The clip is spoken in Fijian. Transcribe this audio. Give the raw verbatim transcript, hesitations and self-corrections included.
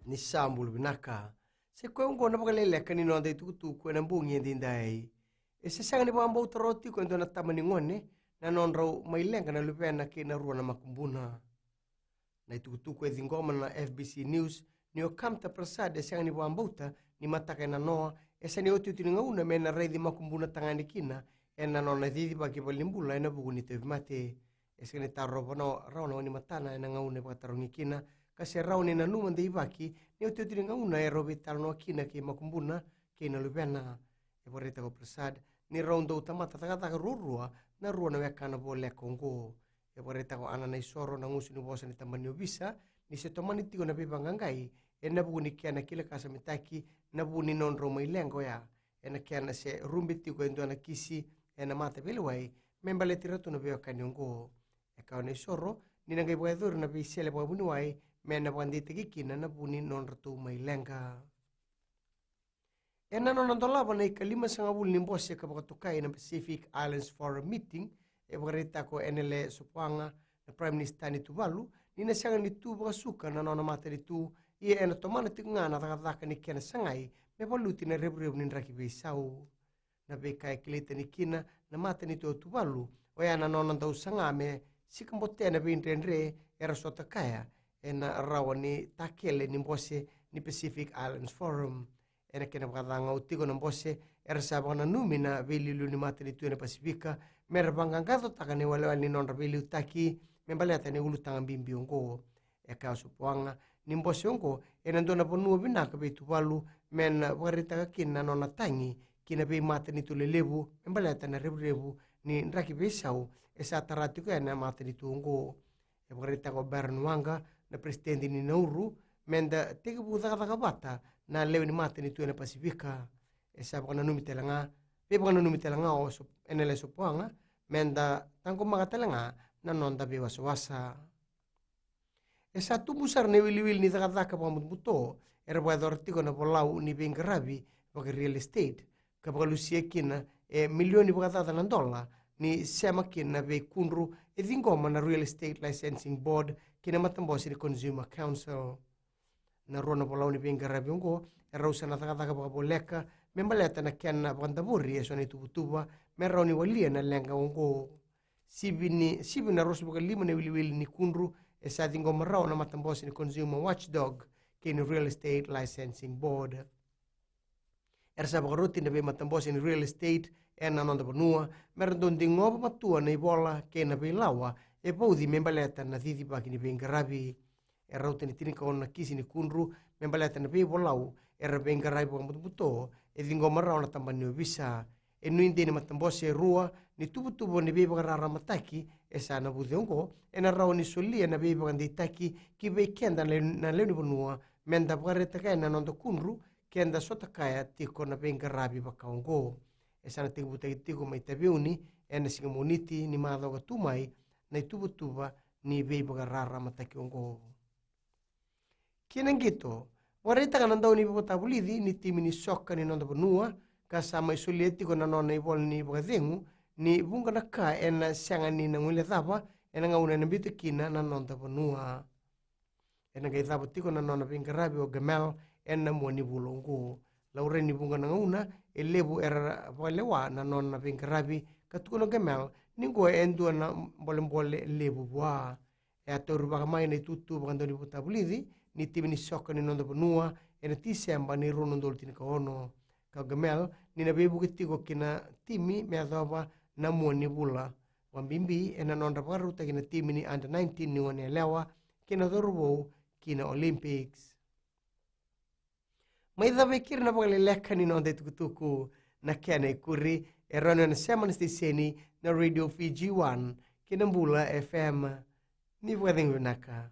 Ni sa bula vinaka. Sa i koya oqo na vakaleleka ni noda itukutuku ena bogi edaidai. E se sega ni vakabauta rawa tiko e dua na tama ni gone na nodrau mai leqa na luvena kei na rua na makubuna. Na itukutuku e ciqoma na F B C News ni o Kamta Prasad e sega ni vakabauta ni mataka e nanoa e sa ni otioti ni gauna me na raici makubuna tagane kina ena nona cicivaki valenibula ena vuku ni tauvimate. E sega ni tarova rawa na wanimatana ena gauna e vakatarogi kina, ka se rawa ni nanuma deivaki ni otioti ni gauna e rau veitalanoa kina kei makubuna kei na luvena. E vakaraitaka o Prasad ni rau dau tamata cakacaka ruarua na rua na wekana voleka oqo. E vakaraitaka o Ana Naisoro na gusu ni vosa ni tabana ni ovisa ni se tomani tiko na veivaqaqai ena vuku ni kena kilakasamitaki na vu ni nodrau mai leqa oya, ena kena se rube tiko e dua na kisi ena mata veilewai me baleti iratou na veiwekani oqo. E kaya o Naisoro ni na qai vakayacori na veisele vakavuniwai me na vakadeitaki kina na vu ni nodratou mai leqa. Ena nona dolava na ikalimasagavulu ni bose ka vakatokai na Pacific Islands Forum meeting, e vakaraitaka o Enele Sopoaga, na Prime Minister ni Tuvalu, ni na sega ni tu vakasuka na nona matanitu, ia ena tomana tiko ga na cakacaka ni kena sagai me valuti na revurevu ni draki veisau. Na veika e kilai tani kina na matanitu o Tuvalu oya na nona dau saga me sikabotea na veidredre era sota kaya ena rawa ni takele ni bose ni Pacific Islands Forum. Ena kena vakacagau tiko na bose, era sa vakananumi na veiliuliu ni matanitu ena Pasifika me ra vaqaqacotaka na iwalewale ni nodra veiliutaki me baleta na ulutaga bibi oqo. E kaya o Sopoaga ni bose oqo ena dua na vanua vinaka vei Tuvalu me na vakaraitaka kina na nona tagi ki na veimatanitu lelevu me baleta na revurevu ni draki veisau e sa tara tiko yani na matanitu oqo. E vakaraitaka o Baron Waqa, na peresitedi ni Nauru, me da tekivu cakacaka vata na lewe ni matanitu ena Pasifika. E sa vakananumi tale ga, veivakananumi tale ga o Sop-, Enele Sopoaga, me da taqomaka tale ga na noda veiwasawasa. E sa tubu sara na iwiliwili ni cakacaka vakabutobuto era vakayacora tiko na volau ni veiqaravi vaka real estate, ka vakalusia kina e milioni vakacaca na dola ni sema kina na veikudru e ciqoma na Real Estate Licensing Board kei na matabose ni Consumer Council. Na rua na volau ni veiqaravi oqo e rau sa na cakacaka vakavoleka me baleta na kena vakadavori e so na ituvatuva me rau ni walia na leqa oqo. Sivi ni, sivi na ruasagavulu ka lima na iwiliwili ni kudru e sa ciqoma rawa na matabose ni Consumer Watchdog kei ni Real Estate Licensing Board. Era sa vakaroti na veimatabose ni real estate ena noda vanua me ra dau digova matua na ivola kei na veilawa e vauci me baleta na cicivaki ni veiqaravi. E rauta ni tinikaono na kisi ni kudru me baleta na veivolau era veiqaravi vakabutobuto e ciqoma rawa na tabana ni ovisa. E nuidei ni matabose e rua ni tuvatuva ni veivakararamataki e sa navuci oqo ena rawa ni solia na veivakadeitaki ki vei keda na lewe, na lewe ni vanua me da vakaraitaka yani na noda kudru ke da sota kaya tiko na veiqaravi vaka oqo. E sa na tekivutaki tiko mai Taveuni ena siga Moniti ni macawa ka tu mai na ituvatuva ni veivakararamataki oqo. Ki na qito, vakaraitaka na dauniveivakatavulici ni timi ni soka ni noda vanua ka sa mai solia tiko na nona ivola ni vakacegu ni vuqa na ka ena sega ni na guilecava ena gauna ena biuta kina na noda vanua. Ena qai cava tiko na nona veiqaravi o Gamal ena mua ni vula oqo. Laurai ni vuqa na gauna e levu era vakalewa na nona veiqaravi, ka tukuna o Gamal ni qo e dua na bolebole levu vua. E a taurivaka mai na itutu vakadauniveivakatavulici ni timi ni soka ni noda vanua ena Tiseba ni rua na udolu tinikaono. Ka o Gamal ni na veivuke tiko ki na timi me yacova na mua ni vula, vakabibi ena nodra vakarautaki na timi ni under nineteen ni goneyalewa kei na cauravou ki na Olympics. Mai cava e keri na vakaleleka ni noda itukutuku. Na kena ikuri e rawa ni o na sema na siteseni na Radio Fiji One kei na Bula F M. Ni vakacegu vinaka.